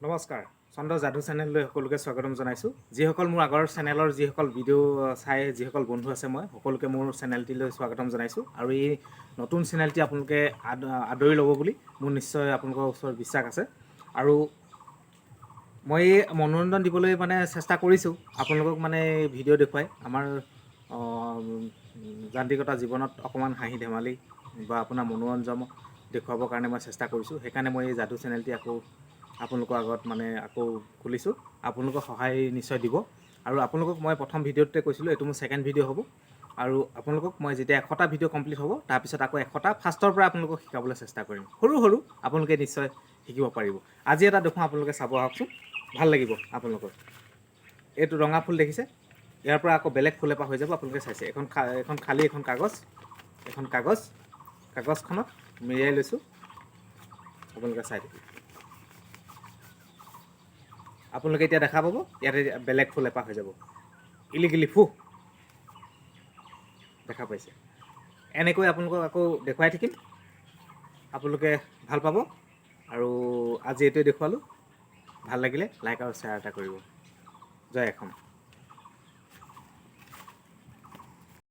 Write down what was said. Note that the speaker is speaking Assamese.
নমস্কাৰ, চন্দ্ৰ যাদু চেনেললৈ সকলোকে স্বাগতম জনাইছোঁ। যিসকল মোৰ আগৰ চেনেলৰ যিসকল ভিডিঅ' চাই যিসকল বন্ধু আছে, মই সকলোকে মোৰ চেনেলটিলৈ স্বাগতম জনাইছোঁ। আৰু এই নতুন চেনেলটি আপোনালোকে আদৰি ল'ব বুলি মোৰ নিশ্চয় আপোনালোকৰ ওচৰত বিশ্বাস আছে। আৰু মই এই মনোৰঞ্জন দিবলৈ মানে চেষ্টা কৰিছোঁ আপোনালোকক, মানে ভিডিঅ' দেখুৱাই আমাৰ যান্ত্ৰিকতা জীৱনত অকণমান হাঁহি ধেমালি বা আপোনাৰ মনোৰঞ্জন দেখুৱাবৰ কাৰণে মই চেষ্টা কৰিছোঁ। সেইকাৰণে মই এই যাদু চেনেলটি আকৌ আপোনালোকৰ আগত মানে আকৌ খুলিছোঁ। আপোনালোকৰ সহায় নিশ্চয় দিব। আৰু আপোনালোকক মই প্ৰথম ভিডিঅ'টোতে কৈছিলোঁ, এইটো মোৰ ছেকেণ্ড ভিডিঅ' হ'ব। আৰু আপোনালোকক মই যেতিয়া 100টা ভিডিঅ' কমপ্লিট হ'ব, তাৰপিছত আকৌ 100টা ফাৰ্ষ্টৰ পৰা আপোনালোকক শিকাবলৈ চেষ্টা কৰিম। সৰু সৰু আপোনালোকে নিশ্চয় শিকিব পাৰিব। আজি এটা দেখোঁ, আপোনালোকে চাব আহকচোন, ভাল লাগিব আপোনালোকৰ। এইটো ৰঙা ফুল দেখিছে, ইয়াৰ পৰা আকৌ বেলেগ ফুল এপাহ হৈ যাব। আপোনালোকে চাইছে, এখন খালী এখন কাগজ, এখন কাগজ, কাগজখনত মেৰিয়াই লৈছোঁ। আপোনালোকে চাই থাকিব। আপোনালোকে এতিয়া দেখা পাব, ইয়াতে বেলেগ ফুল এপাহ হৈ যাব। ইলিগিলি ফু, দেখা পাইছে? এনেকৈ আপোনালোকক আকৌ দেখুৱাই থাকিম, আপোনালোকে ভাল পাব। আৰু আজি এইটোৱে দেখুৱালোঁ। ভাল লাগিলে লাইক আৰু শ্বেয়াৰ এটা কৰিব। জয় অসম।